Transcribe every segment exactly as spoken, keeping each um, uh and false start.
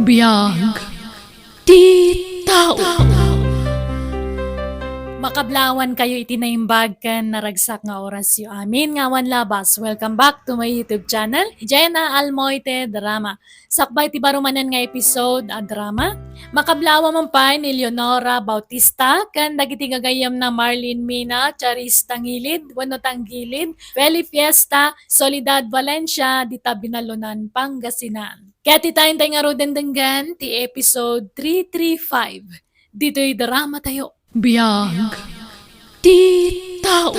Biag ti tao. Makablawan kayo iti naimbag ken naragsak nga orasyo. Amin nga awan labas. Welcome back to my YouTube channel, Jenna Almoite Drama. Sakbay ti baro manen nga episode a drama, makablawa man pay ni Leonora Bautista ken dagiti gagayyemna Marlene Mina, Charis Tangilid wenno Tanggilid, Feli Fiesta, Soledad Valencia, dita Binalonan, Pangasinan. Ket ita intay ngaruden denggen ti episode three three five ditoy drama tayo. Biag ti tao.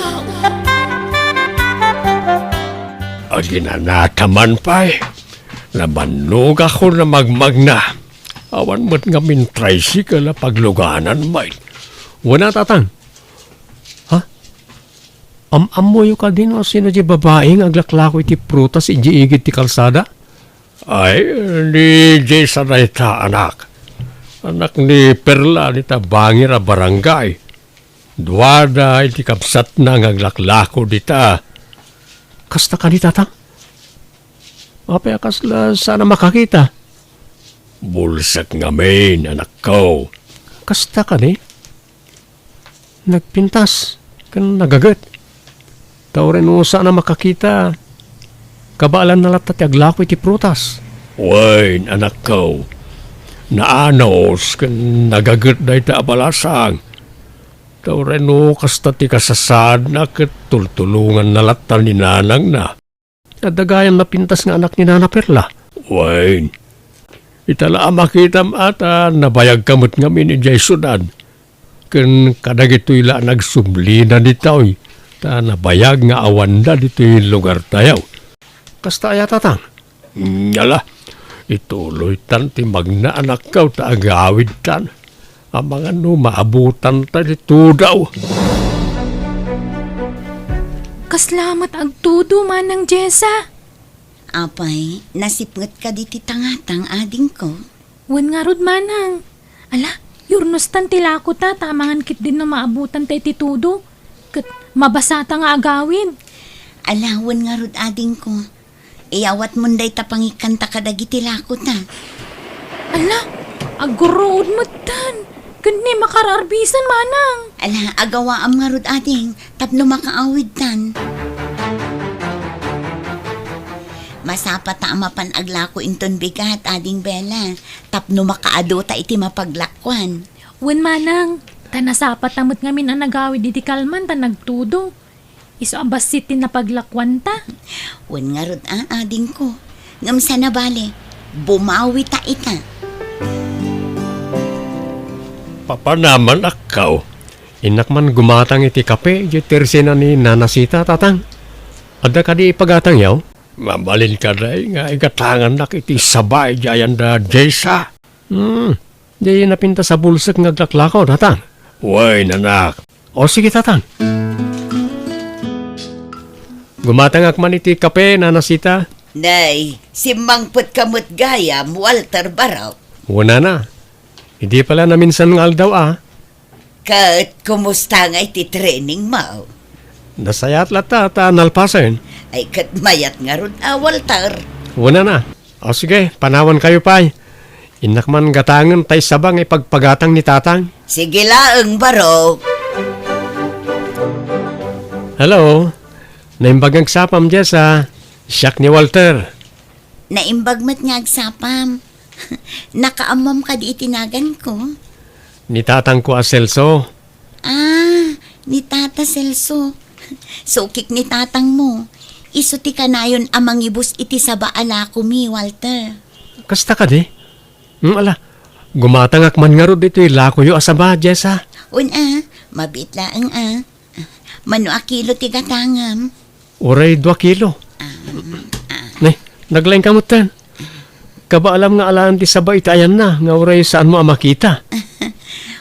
Aginanata man pay, nabannogakon a magmagna. Awan met ngamin tricycle a pagluganan met. Wen a, Tatang. Ha? Am-ammoyo kadi no sino diay babai nga aglaklako iti prutas idiay igid ti kalsada? Ay, ni Jessa dayta, anak. Anak ni Perla dita bangir a barangay. Duada iti kabsatna nga aglaklako dita. Kasta kadi, Tatang? Apay a kasla saan a makakita? Bulsek ngamin, anakko. Kasta kadi? Nagpintas ken nagaget. Ta uray no saan a makakita, kabaelanna latta ti aglako iti prutas. Wen, anakko, naanus ken nagaget dayta a balasang. Ta uray no kasta ti kasasaadna ket tultulonganna latta ni nanangna. Adda gayam napintas nga anak ni Nana Perla. Wen, ita la a makitam a ta nabayagka met ngamin idiay siudad. Ken kadagitoy la a nagsublina ditoy, ta nabayag nga awanda ditoy lugartayo. Kasta aya, Tatang? Ala, ituloytan ti magna, anakko, ta agawidtan. Amangan no maabutanta ti tudo. Kasla met agtudo, Manang Jessa? Apay, nasipnget kadi ti tangatang, adingko? Wen ngarud, Manang. Ala, yurnostan ti lakota, ta amangan ketdin no maabutanta iti tudo. Ket mabasata nga agawid. Ala, wen ngarud, adingko. Iyawatmon dayta pangikkanta kadagiti lakota. Ala, agguruod metten. Ken ni makararbisan, Manang. Ala, agawaam ngarud, ading, tapno makaawidtan. Masapata a mapan aglako inton bigat, Ading Bella, tapno makaadota iti mapaglakuan. Wen, Manang, ta nasapata met ngamin a nagawid iti kalman ta nagtudo. Isu a bassit ti napaglakuanta. Wen ngarud a, adingko. Ngem saan a bale, bumawita ita. Papanam, anakko. Innak man gumatang iti kape, idiay tersena ni Nana Sita, Tatang. Adda kadi ipagatangyo? Mabalin kadi nga igatangannak iti saba idiay ayanda, Jessa? Hmm, di napintas a bulsek nga aglaklako, Tatang? Wen, anak. O, sige, Tatang. Gumatangak man iti kape, Nana Sita. Nay, simmangpetka met gayam, Walter Barok. Wen, Nana. Idi pay la naminsan nga aldaw a. Ket kumusta ngay ti training mo? Nasayaat latta ta nalpasen. Ay, ket mayat ngarud a, Walter. Wen, Nana. O sige, panawankayo pay. Innak man gatangen ta isaba nga ipagpagatang ni Tatang. Sige laeng, Barok. Hello. Naimbag nga agsapam, Jessa. Siak ni Walter. Naimbag met nga agsapam. Nakaammom kadi iti naganko? Ni tatangko a Celso. Ah, ni Tata Celso. Sukik ni tatangmo. Isu ti kanayon a mangibus iti saba a lakomi, Walter. Kasta kadi? Hmm, ala, gumatangak man ngarud ditoy lakoyo a saba, Jessa. Wen a, mabiit laeng a. Mano a kilo ti gatangem? Uray dua kilo. Ah, ah. Ne, naglaingka metten. Kabaelam nga alaen ti saba iti ayanna nga uray saanmo a makita.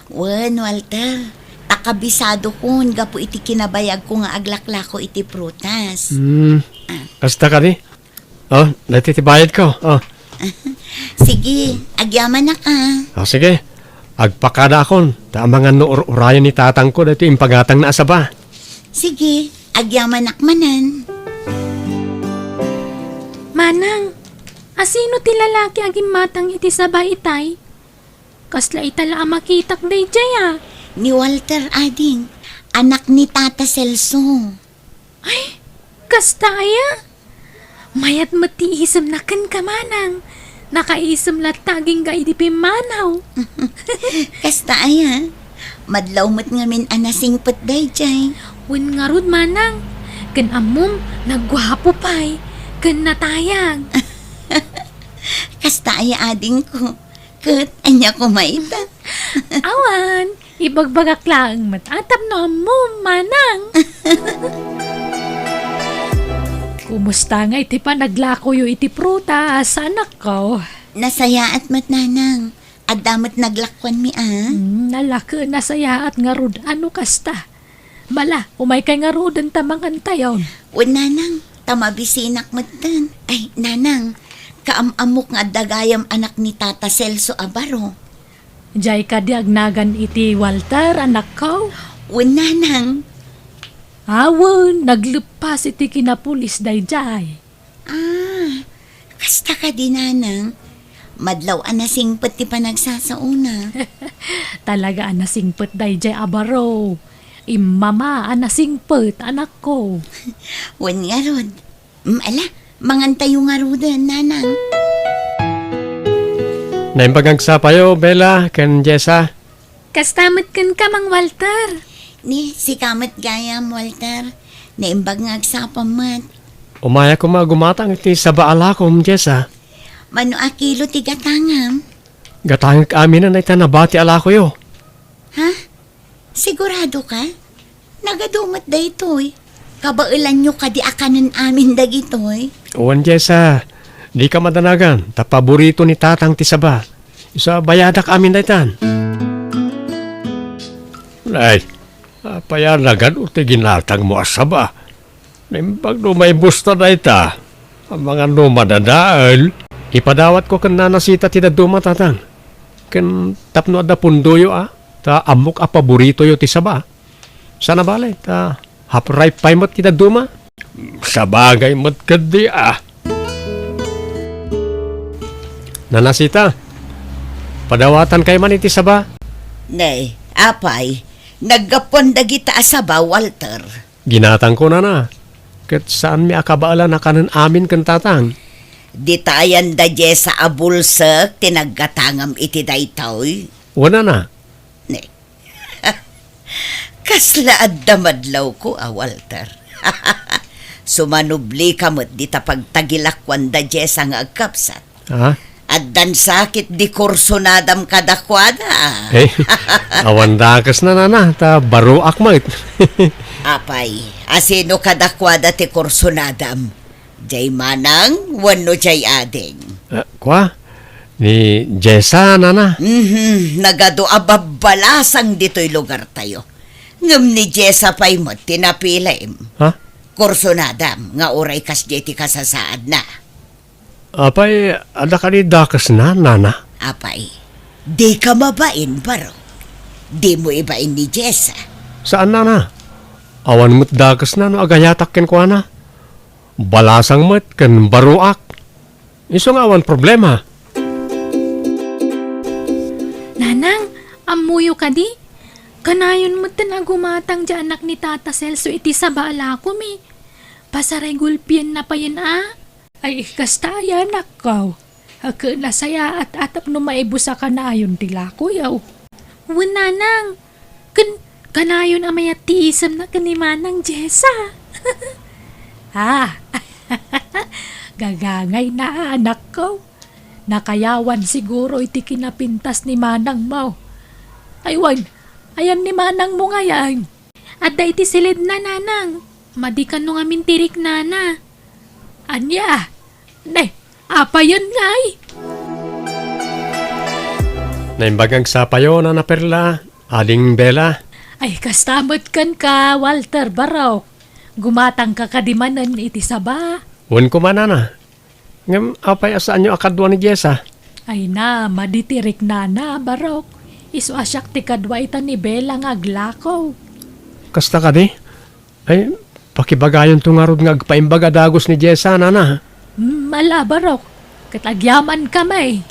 Wen, Walter. Ta kabisadokon gapu iti kinabayagko nga aglaklako iti prutas. Hmm. Ah. Kasta kadi? Oh, daytoy ti bayadko. Oh. Sige, agyamanak a. Oh, sige. Agpakadaakon, ta amangan no ur-urayen ni tatangko daytoy impagatangna a saba. Sige, agyamanak manen. Manang, Asino ti lalaki a gimmatang iti saba itay? Kasla ita la a makitak daydiay a. Ni Walter, ading. Anak ni Tata Celso. Ay, kasta aya? Mayat met ti isemna kenka, manang. Nakaisem latta agingga idi pimmanaw. Kasta aya? Madlaw met ngamin a nasingpet daydiay. Wen ngarud, manang. Ken ammom, nagguapo pay. Ken natayag. Kasta aya, adingko? Ket ania koma ita? Awan, ibagbagak laeng met a tapno ammom, manang. Kumusta ngay ti panaglakoyo iti prutas, anakko? Nasayaat met, nanang. Adda met naglakuanmi a. Hmm, nalaka, nasayaat ngarud a no kasta. Bala, umaykay ngaruden ta mangantayon. Wen, nanang, ta mabisinak metten. Ay, nanang, kaam-ammok nga adda gayam anak ni Tata Celso a baro. Diay kadi agnagan iti Walter, anakko? Wen, nanang. Awen, nagleppas iti kinapulis daydiay. Ah, kasta kadi, nanang? Madlaw a nasingpet ti panagsasaona. Talaga a nasingpet daydiay a baro. Immama a nasingpet, anakko. Wen ngarud. Mm, ala, mangantayo ngaruden, nanang. Naimbag nga agsapayo, Bella, ken Jessa. Kasta met kenka, Mang Walter. Ni, sika met gayam, Walter. Naimbag nga agsapam met. Umaya koma a gumatang iti saba a lakom, Jessa. Mano a kilo ti gatangam? Gatangek aminen dayta nabati a lakoyo. Ha? Sigurado ka? Nagadu met daytoy. Kabaelanyo kadi a kanen amin dagitoy? Wen, Jessa, dika madanagan, ta paborito ni Tatang ti saba. Isu a bayadak amin daytan. Ay, apay a nagadu ti ginatangmo a saba? Naimbag no maibusta dayta, amangan no madadael. Ipadawatko ken Nana Sita ti dadduma, Tatang. Ken tapno adda pundoyo a, ta ammok a paboritoyo ti saba. Saan a bale, ta half ripe pay met ti dadduma. Sabagay met ketdi a. Nana Sita, padawatankay man iti saba. Nay, apay, naggapuan dagita a saba, Walter. Ginatangko, Nana. Ket saanmi a kabaelan a kanen amin ken Tatang. Ditayan da Jessa a bulsek ti naggatangam iti daytoy? Wen, Nana. Ne. Kasla adda madlawko a, Walter. Sumanublika met dita pagtagilakuan da Jessa nga agkabsat. Ha? Addan sakit di kursunadam kadakuada. Eh, awan dakesna, Nana, ta baroak met. Apay, asino kadakuada ti kursunadam? Jay manang wenno jay ading? Eh, kua? Ni Jessa, Nana? Mhm, nagadu a babbalasang ditoy lugartayo. Ngem ni Jessa pay met ti napilim. Ha? Kursunadam nga uray kasdiay ti kasasaadna. Apay, adda kadi dakesna, Nana? Apay, dika mabain, baro. Dimo ibain ni Jessa. Saan, Nana? Awan met dakesna no agayatak kenkuana. Balasang met ken baroak. Isu nga awan problema. Nanang, ammoyo kadi? Kanayon metten a gumatang diay anak ni Tata Celso iti saba a lakom. Pasaray gulpienna payen a. Ay, kasta aya, anakko. Ket nasayaat a tapno maibusa kanayon ti lakoyo. Wen, Nanang, ken kanayon a mayat ti isemna ken ni Manang Jessa. Ah, gagangayna, anakko. Nakayawan siguro iti kinapintas ni manangmo. Ay wen, ayan ni manangmo ngayen? Adda iti siledna, Nanang. Madi kano ngamin ti riknana. Ania? Ne, apayen ngay? Naimbag nga agsapayo, Nana Perla, Ading Bella. Ay, kasta met kenka, Walter, barok. Gumatangka kadi manen iti saba? Wen koma, Nana. Ngem apay a saanyo a kadua ni Jessa? Ay na, madi ti riknana, barok. Isu a siak ti kadua ita ni Bella nga aglako. Kasta kadi? Ay, pakibagayonto ngarud nga agpaimbag a dagus ni Jessa, Nana. Mm, ala, barok. Ket agyamankami.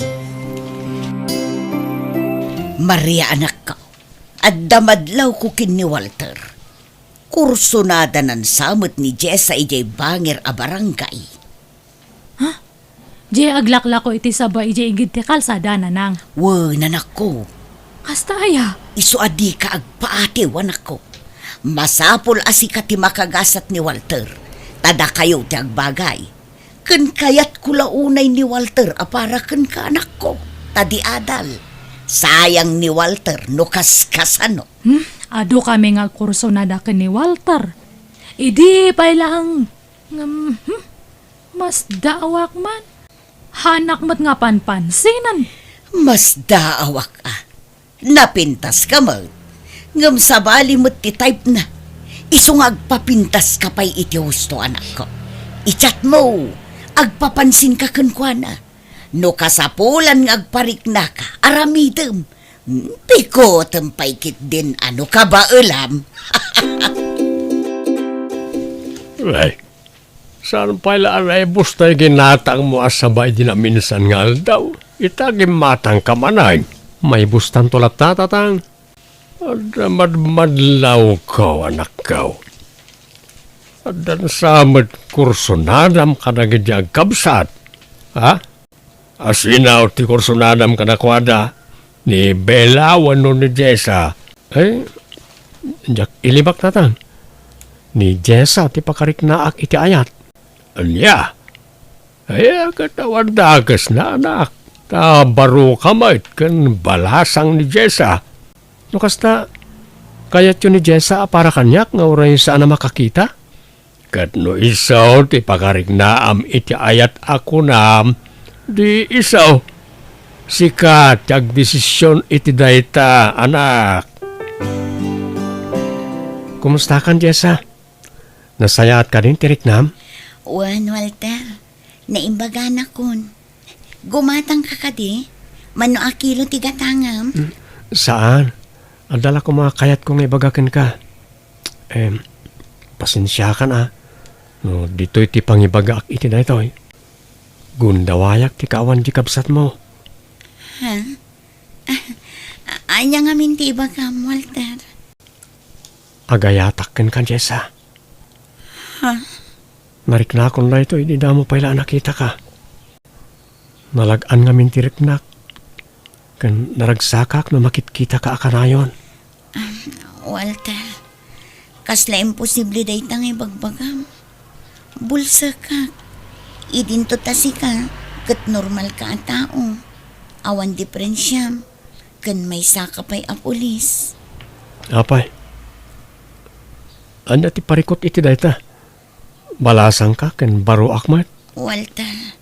Maria, anakko, adda madlawko ken ni Walter. Kursonada nan sa met ni Jessa idiay bangir a barangay. Ha? Diay aglaklako iti saba idiay igid ti kalsada, nanang? Wen, anakko. Kasta aya? Isu a dika agpaatiw, anakko. Masapul a sika ti makagasat ni Walter, ta dakayo ti agbagay. Ken kayatko la unay ni Walter a para kenka, anakko, ta di adal. Sayang ni Walter no kaskasano. Hmm? Adu kami nga agkursonada ken ni Walter. Idi pay laeng ngem, hmm? Masdaawak man. Haanak met nga panpansinan. Masdaawak a. Napintaska met. Ngem sabali met ti type na. Isu nga agpapintaska pay iti husto, anakko. I-chat mo, agpapansinka kenkuana. No kasapulan nga agpariknaka, aramidem. Pikutem pay ketdin a no kabaelam. Ay, saan pay la a naibus tay ginatangmo a saba idi naminsan nga aldaw? Ita gimmatangka manen. Maibustanto latta, tatang. Adda madmadlawko, anakko. Addan sa met kursonadam kadagiti agkabsat. Ha? Asino ti kursonadam kadakuada? Ni Bella wenno ni Jessa? Eh, diak ilibak, tatang. Ni Jessa ti pakariknaak iti ayat. Ania? Ay, ket awan dakesna, anak. Ta baroka met ken balasang ni Jessa. No kasta, kayatyo ni Jessa a para kaniak nga uray saan a makakita? Ket no isu ti pakariknaam iti ayat a kunam, di isu. Sika ti agdesision iti dayta, anak. Kumustakan, Jessa? Nasayaat kadin ti riknam? Wen, Walter. Naimbagana kun. Gumatangka kadi? Mano a kilo ti gatangam? Mm, saan. Adda la koma kayatko nga ibaga kenka. Em, pasensiakan a. No ditoy ti pangibagaak iti daytoy. Gundawayak ti kaawan di kabsatmo. Ha? Ania ngamin ti ibagam, Walter? Agayatak kenka, Jessa. Ha? Nariknakon daytoy idi damo pay la a nakitaka. Nalag-an ngamin ti riknak, ken naragsakak no makitkitaka a kanayon. Ah, Walter, kasla imposible dayta nga ibagbagam. Bulsekak. Idinto ta sika, ket normalka a tao. Awan diferensiam, ken maysaka pay a pulis. Apay, ania ti parikut iti dayta? Balasangka ken baroak met? Walter,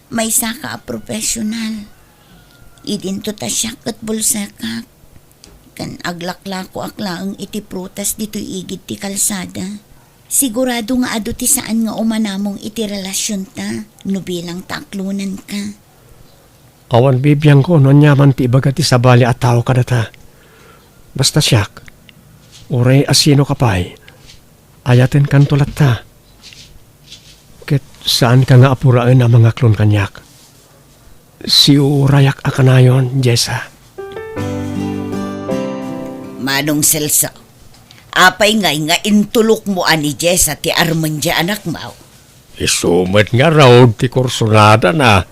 maysaka a profesional. Idinto ta siak ket bulsekak. Ken aglaklakoak laeng iti prutas ditoy igid ti kalsada. Sigurado nga adu ti saan nga umanamong iti relasionta no bilang ta aklonanka. Awan bibiangko no aniaman ti ibaga ti sabali a tao kadata. Basta siak, uray asinoka pay, ayatenkanto latta. Ket saanka nga apuraen a mangaklon kaniak. Siurayak a kanayon, Jessa. Manong Celso, apay ngay nga intulokmo a ni Jessa ti armen diay anakmo? Isu met ngarud ti kursonadana.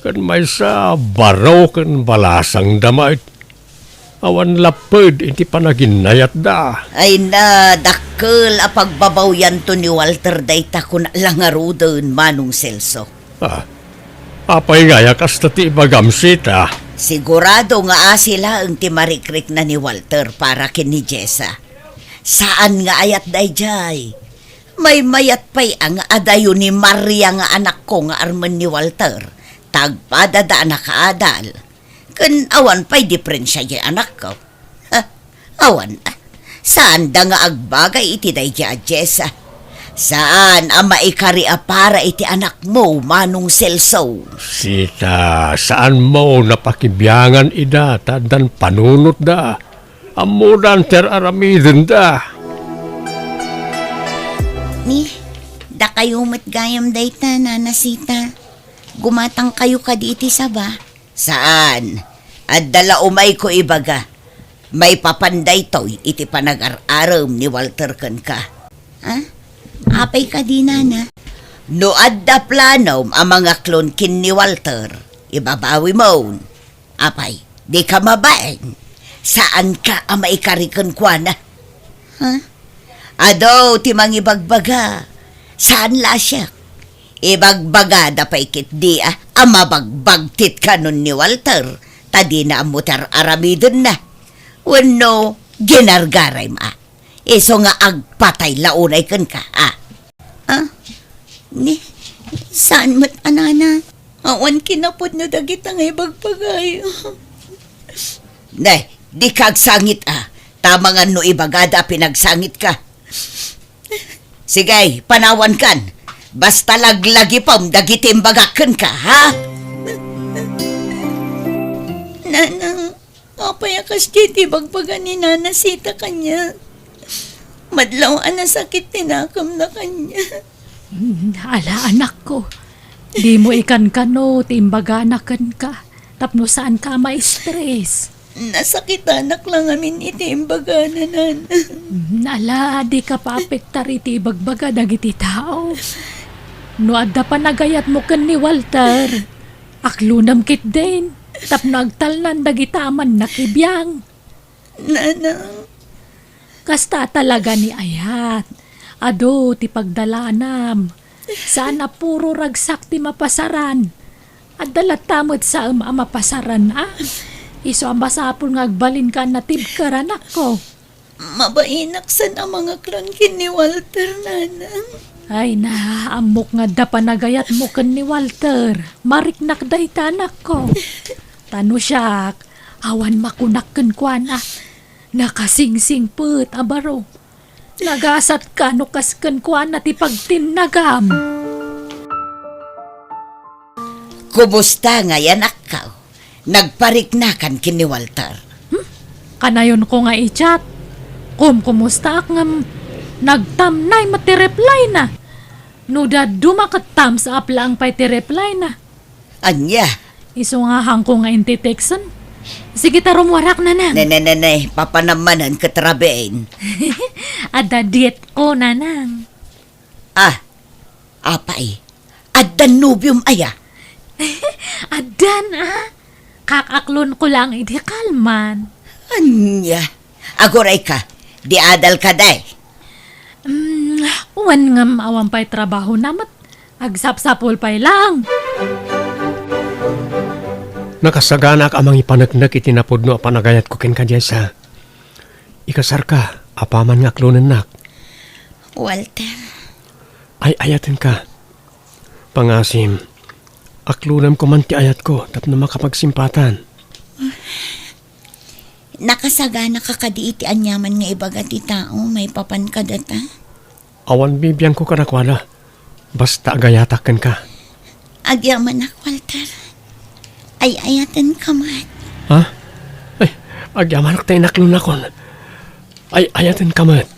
Ken maysa, baro ken balasangda met. Awan lapped iti panaginayatda. Ay na, dakkel a pagbabawianto ni Walter dayta kuna la ngaruden, Manong Celso. Ah, apay ngay a kasta ti ibagam, Sita? Sigurado nga asi laeng ti marikrikna ni Walter para ken ni Jessa. Saan nga ayat daydiay. Maymayat pay a nga adayo ni Maria nga anakko nga armen ni Walter. Tagpadada a nakaadal. Ken awan pay diferensia diay anakko. Ha, awan. Saanda nga agbagay iti daydiay a Jessa. Saan a maikari a para iti anakmo, Manong Celso. Sita, saanmo napakibiangan ida ta addan panunotda. Ammodan ti ar-aramidenda. Ni, dakayo met gayam dayta, Nana Sita. Gumatangkayo kadi iti saba? Saan. Adda la umayko ibaga. Maipapan daytoy iti panagar-arem ni Walter kenka. Ha? Apay kadi, nana? No adda planom a mangaklon ken ni Walter, ibabawimon. Apay, dika mabain? Saanka a maikari kenkuana? Ha? Adu ti mangibagbaga. Saan la a siak. Ibagbagada pay ketdi a, a mabagbagtit kanon ni Walter, ta dina ammo ti ar-aramidenna. Wenno, ginargarayma. Isu nga agpatay la unay kenka, a? Ah, ni, saan met a, nana? Awan kinapudno dagita nga ibagbagayo. Ne, dika agsangit a. Tama nga no ibagada a pinagsangitka. Sige, panawankan. Basta laglagipem dagiti imbagak kenka, ha? Nanang, apay a kasdiay ti ibagbaga ni Nana Sita kaniak? Madlaw a nasakit ti nakemna kaniak. Mm, ala, anakko. Dimo ikankano ti imbagana kenka tapno saanka a ma-stress. Nasakitanak la ngamin iti imbagana, Nana. Mm, ala, dika paapektar iti ibagbaga dagiti tao. No adda panagayatmo ken ni Walter, aklonem ketdin tapno agtalnan dagita a mannakibiang. Nanang. Kasta talaga ni ayat. Adu ti pagdalanam. Saan a puro ragsak ti mapasaran. Adda latta met saem a mapasaran, a? Isu a masapul nga agbalinka a natibker, anakko. Mabainak saan a mangaklon ken ni Walter, nanang. Ay na, ammok nga adda panagayatmo ken ni Walter. Mariknak dayta, anakko. Ta no siak, awan makunak kenkuana. Nakasingsingpet a baro. Nagasatka no kas kenkuana ti pagtinnagam. Kumusta ngay, anakko? Nagpariknakan ken ni Walter? Hmm? Kanayonko nga i-chat. Kumkumustaak ngem nagtamnay met ti reply na. No dadduma ket thumbs up laeng pay ti reply na. Ania? Isu nga haanko nga inti-texten. Sige ta, rummuarak, nanang. Ne, ne, ne, ne. Papanam manen ket rabiin. Adda dietko, nanang. Ah, apay. Addan nobiom aya? Addan, a? Kakaklonko laeng idi kalman. Ania? Agurayka, di adalka, day? Mm, wen ngem awan pay trabahona met. Agsapsapul pay laeng. Nakasaganaak a mangipaneknek iti napudno a panagayatko kenka, Jessa. Ikasarka, apaman nga aklonennak. Walter. Ay-ayatenka. Pangasim, aklonem koman ti ayatko tapno makapagsimpatan. Nakasaganaka kadi iti aniaman nga ibaga ti tao maipapan kadata? Awan bibiangko kadakuada, basta agayatak kenka. Agyamanak, Walter. Ay-ayatenka met. Ha? Ay, agyamanak ta inaklonakon. Ay-ayatenka met.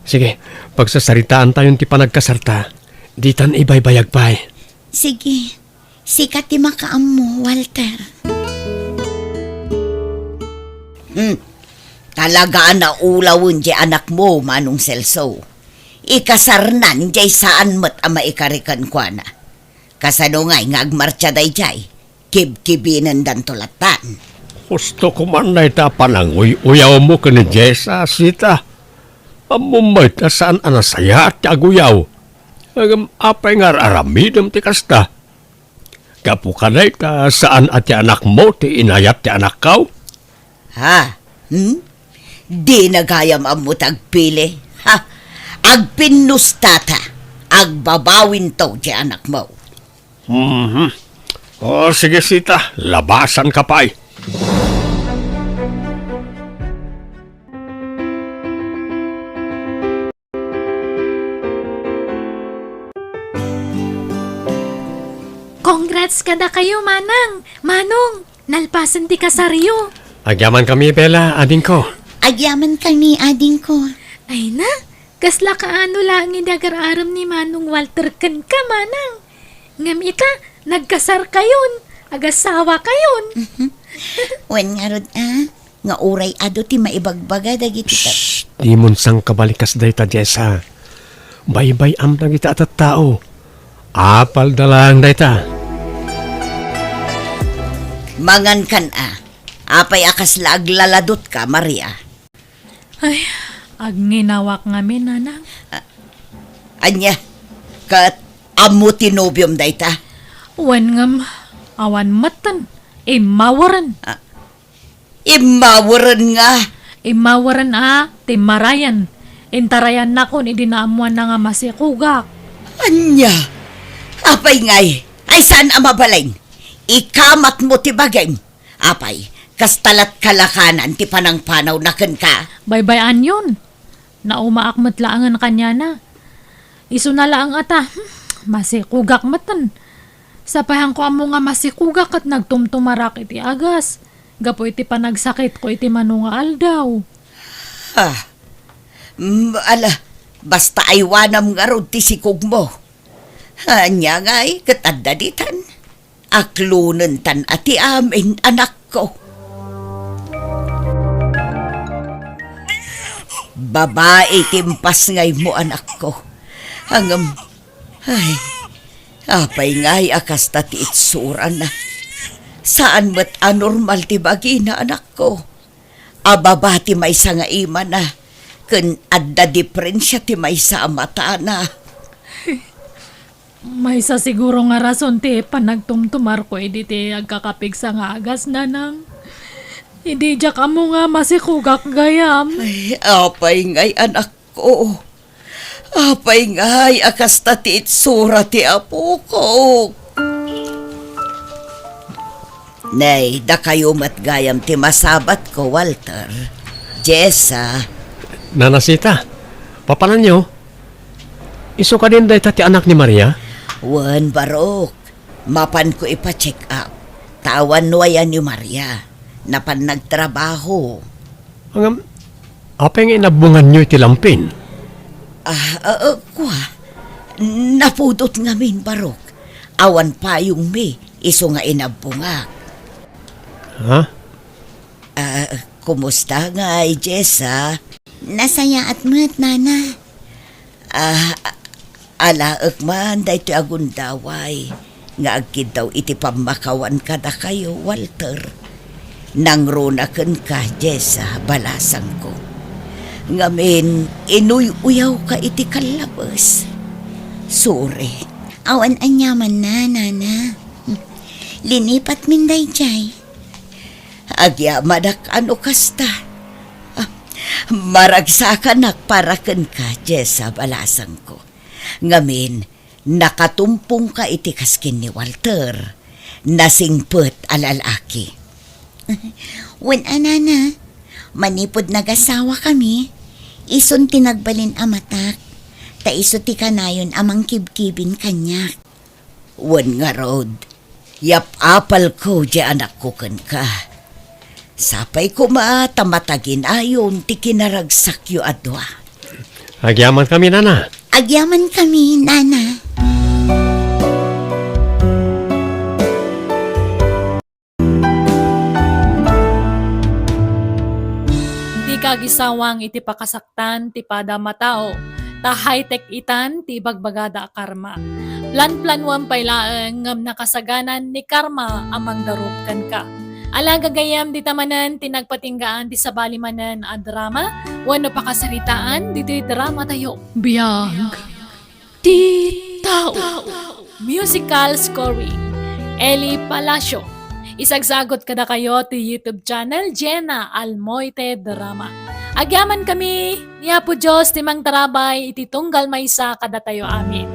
Sige, pagsasaritaantayon ti panagkasarta. Ditan ibaybayag pay. Sige. Sika ti makaammo, Walter. Hmm. Talaga a naulawen diay anakmo, Manong Celso. Ikasarnan diay saan met a maikari kenkuana. Kasano ngay nga agmartsa daydiay? Kibkibinendanto lattan. Husto koman dayta a pananguy-uyawmo ken ni Jessa, Sita. Ammom met a saan a nasayaat ti aguyaw. Ngem apay nga ar-aramidem ti kasta? Gapu kadayta, saan a ti anakmo ti inayat ti anakko? Ha? Hmm? Dina gayam ammo ti agpili. Ha? Agpinnustata. Agbabawinto ti anakmo. Mhm. O, sige, Sita, labasanka pay. Congrats kadakayo, Manang! Manong, nalpasen ti kasaryo. Agyamankami, Bella, adingko. Agyamankami, adingko. Ay na, kasla kaano laeng idi agar-arem ni Manong Walter kenka, Manang. Ngem ita, Nagkasarkayon, agasawakayon. Wen ngarud a, nga uray adu ti maibagbaga dagiti ta- Shh! Dimon sangkabalikas dayta, Jessa. Baybay-am dagiti a tattao. Apalda laeng dayta. Mangankan a. Apay a kasla aglaladutka, Maria? Ay, agnginaak ngamin, nanang. Ania? Ket ammo ti nobiom dayta? Wen ngem, awan metten. Immaweren. Ah, immaweren nga? Immaweren a, timmarayan. Intarayannakon idi naammoanna nga masikugak. Ania? Apay ngay? Ay saan a mabalin? Ikamatmo ti bagim. Apay, kasta lat kalakanan ti panangpanawna kenka? Baybay-anyon. Naumaak met laengen kaniana. Isuna laeng a ta, hmm, masikugak metten. Sapay haanko ammo nga masikugak ket nagtumtumarak iti agas gapu iti panagsakitko iti mano nga aldaw. Ah, mm, ala, basta aywanam ngarud ti sikugmo. Ania ngay ket adda ditan? Aklonentan a ti amin, anakko. Babai ti impasngaymo, anakko. Ngem, ay, apay ngay a kasta ti itsurana? Saan met a normal ti bagina, anakko. A baba ti maysa nga imana, ken adda diferensia ti maysa a matana. Maysa siguro nga rason ti panagtumtumarko idi ti agkakapigsa nga agas, nanang. Idi diak ammo nga masikugak gayam. Ay, apay ngay, anakko? Apay ngay a kasta ti itsura ti apokok? Nay, dakayo met gayam ti masabatko, Walter. Jessa. Nana Sita, papananyo? Isu kadin dayta ti anak ni Maria? Wen, Barok. Mapanko ipa-check up. Ta awan nuayan ni Maria. Napan nagtrabaho. Ngem, apay nga inabbonganyo iti lampin? Ah, ah, ah, kua. Napudot ngamin, Barok. Awan payongmi, isu nga inabbongak. Ha? Ah, kumusta ngay, Jessa? Nasayaat met, Nana. Ah, alaek man daytoy a gundaway nga agkiddaw iti pammakawan kadakayo, Walter. Nangruna kenka, Jessa, balasangko. Ngamin, inuy-uyawka iti kallabes. Sorry. Awan aniamanna, Nana. Linipatmin daydiay. Agyamanak a no kasta. Ah, maragsakanak para kenka, Jessa, balasangko. Ngamin, nakatumpongka iti kas ken ni Walter. Nasingpet a lalaki. Wen a, Nana, manipud nagasawakami, isun ti nagbalin a matak, ta isu ti kanayon a mangkibkibin kaniak. Wen ngarud, yap-apalko diay anakko kenka. Sapay koma ta mataginayon ti kinaragsakyo a dua. Agyamankami, Nana. Agyamankami, Nana. Dika agisawang iti pakasaktan ti pada a matao, ta high-tech itan ti ibagbagada a karma. Plan-planuam pay laeng ngem nakasaganan ni karma a mangdarup kenka. Ala, gagayyem, dita manen ti nagpatinggaan ti sabali manen a drama wenno pakasaritaan ditoy dramatayo. Biag ti tao. Musical scoring, Eli Palacio. Isagsagut kadakayo ti YouTube channel, Jenna Almoite Drama. Agyamankami, ni Apo Dios ti mangtarabay iti tunggal maysa kadatayo amin.